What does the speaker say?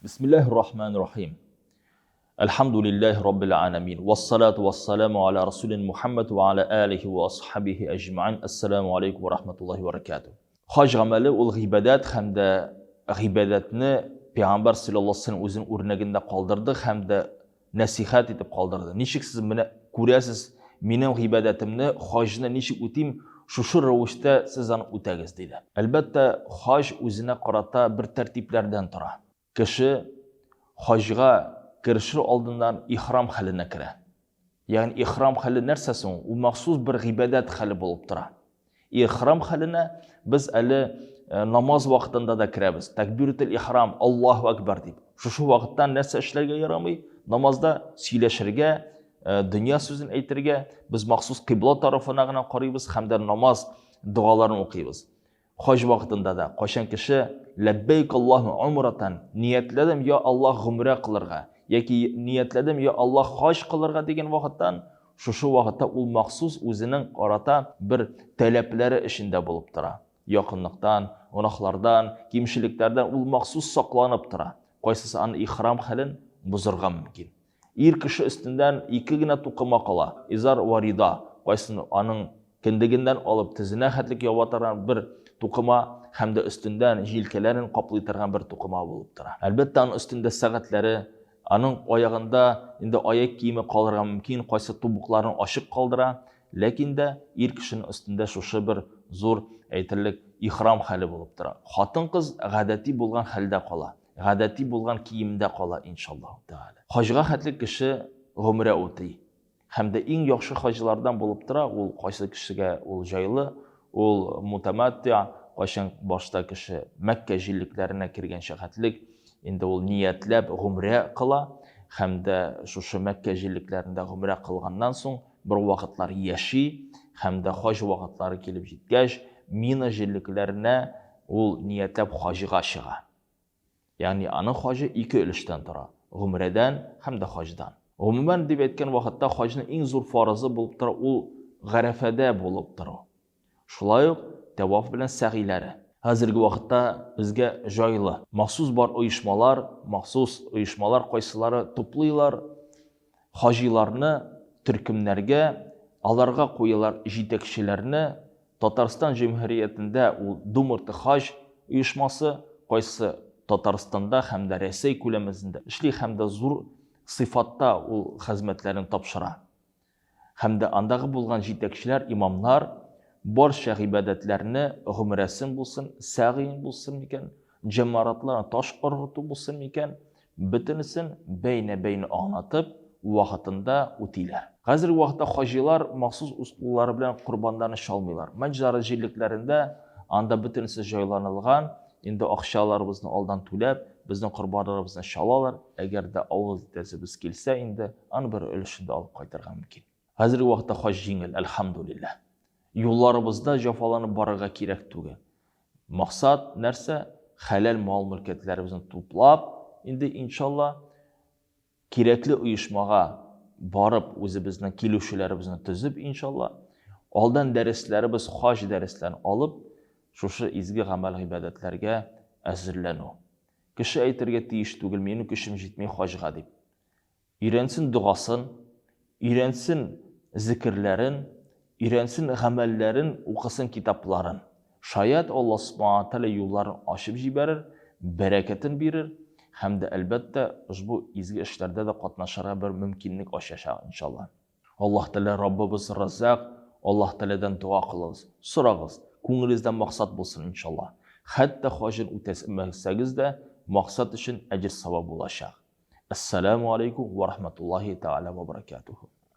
Бисмиллаһир рахманир рахим. Әлхәмдүлилләһи раббил аламин. Вассалату вассаламу аля расулин Мухаммад ва аля алихи ва асхабихи әҗмәин. Ассаламу алейкум ва рахматуллахи ва баракатуh. Хаҗ гамәле ул гыйбадәт һәм дә гыйбадәтне Пәйгамбәр саллаллаһу алейһи ва үзенең үрнәгендә калдырды һәм дә нәсихәт итеп калдырды. Ничек сез менә күрәсез минем гыйбадәтемне, хаҗны ничек үтим, шушы рәвештә сез аны үтәгез, диде. Әлбәттә, хаҗ үзенә карата бер тәртипләрдән тора. Кеше хаҗга керешер алдыннан ихрам хәленә керә. Ягъни ихрам хәле нәрсә соң? Ул махсус бер гыйбадәт хәле булып тора. Ихрам хәленә без әле э, намаз вакытында да керәбез. Тәкбирутел ихрам, Аллаһу акбар дип. Шушы вакыттан нәрсә эшләргә ярамый? Намазда сөйләшергә, э, дөнья сүзен әйтергә, без махсус кыйбла тарафына гына карыйбыз һәм дә намаз догаларын укыйбыз. Хаҗ вакытында да, кайчан кеше ләббәйк Аллаһу умратан, ниятләдем, я Аллаһ гомрә кылырга, яки ниятләдем, я Аллаһ хаҗ кылырга дигән вакыттан, шушы вакытта ул махсус үзенең карата бер таләпләре эчендә булып тора. Якынлыктан, гөнаһлардан, кимчелекләрдән ул махсус сакланып тора. Кайсысы аны ихрам хәлен бозырга мөмкин. Ир кеше өстеннән ике генә тукыма кала, изар вә рида, кайсын аның кендегеннән алып тезенә хәтлек яба торган бер тукыма һәм дә өстендән җилкәләрен каплый торган бер тукыма булып тора. Әлбәттә, аның өстендә сәгатьләре, аның аягында инде аяк киеме калырга мөмкин, кайсы тубыкларын ачык калдыра, ләкин дә ир кешенең өстендә шушы бер зур, әйтерлек, ихрам хәле булып тора. Хатын-кыз гадәти булган хәлдә кала. Гадәти булган киемдә кала, иншаллаһу тәгалә. Хаҗга хәтле кеше гомрә үти. Һәм дә иң яхшы хаҗлардан булып тора, ул кайсы кешегә ул җайлы, ул мутаматтиа, кайчан башта кеше Мәккә җирлекләренә кергәнчә хәтлек, инде ул ниятләп гомрә кыла, һәм дә шушы Мәккә җирлекләрендә гомрә кылганнан соң бер вакытлар яши, һәм дә хаҗ вакытлары килеп җиткәч, Мина җирлекләренә ул ниятләп хаҗга чыга. Ягъни аның хаҗы ике өлештән тора, гомрәдән һәм дә хаҗдан. Гомумән дип әйткән вакытта хаҗның иң зур фарызы булып тора ул Гарәфәдә булып тору. Шулай ук тәваф белән сәгыйләре. Хәзерге вакытта безгә җайлы. Махсус бар оешмалар, махсус оешмалар кайсылары туплыйлар хаҗиларны төркемнәргә, аларга куялар җитәкчеләрне, Татарстан Җөмһүриятендә ул Думурты хаҗ оешмасы, кайсы Татарстанда һәм дә Рәсәй күләмезендә эшли һәм дә зур сыйфатта ул хезмәтләрен тапшыра. Һәм дә андагы булган җитәкчеләр, имамнар барча гыйбадәтләрне, гомрәсен булсын, сәгыен булсын микән, җәмаратларына таш ыргыту булсын микән, Бөтенесен бәйнә-бәйнә аңлатып, вакытында үтиләр. Хәзерге вакытта хаҗилар махсус үз куллары белән корбаннарны чалмыйлар. Мәҗзара җирлекләрендә анда бөтенесе җайланылган, инде акчаларыбызны алдан түләп, безнең корбаннарыбызны чалалар, әгәр дә авыз итәсебез килсә инде, аны бер өлешен дә алып кайтырга мөмкин. Хәзерге вакытта хаҗ җиңел, әлхәмдүлилләһ. Юлларыбызда җафаланып барырга кирәк түгел. Максат нәрсә? Хәләл мал-мөлкәтләребезне туплап, инде иншалла, кирәкле оешмага барып, үзебезнең килүчеләребезне төзеп, иншалла, алдан дәресләребез, хаҗ дәресләрен алып, шушы изге гамәл-гыйбадәтләргә әзерләнү. Кеше әйтергә тиеш түгел, минем көчем җитми хаҗга дип. Өйрәнсен догасын, өйрәнсен зикерләрен, өйрәнсен гамәлләрен, укысын китапларын. Шаять Аллаһ Субхана Тәгалә юлларын ачып җибәрер, бәрәкәтен бирер һәм дә, әлбәттә, ошбу изге эшләрдә дә катнашырга бер мөмкинлек ачачак, иншаллаһ. Аллаһ Тәгалә Раббыбыз Раззак, Аллаһ Тәгаләдән дога кылыгыз, сорагыз, күңелегездә максат булсын, иншаллаһ. Хәтта хаҗын үтәмәсәгез дә, максат өчен әҗер-савап булачак. Әссәләмү алейкум вә рахматуллаһи тәгалә вә баракатуху.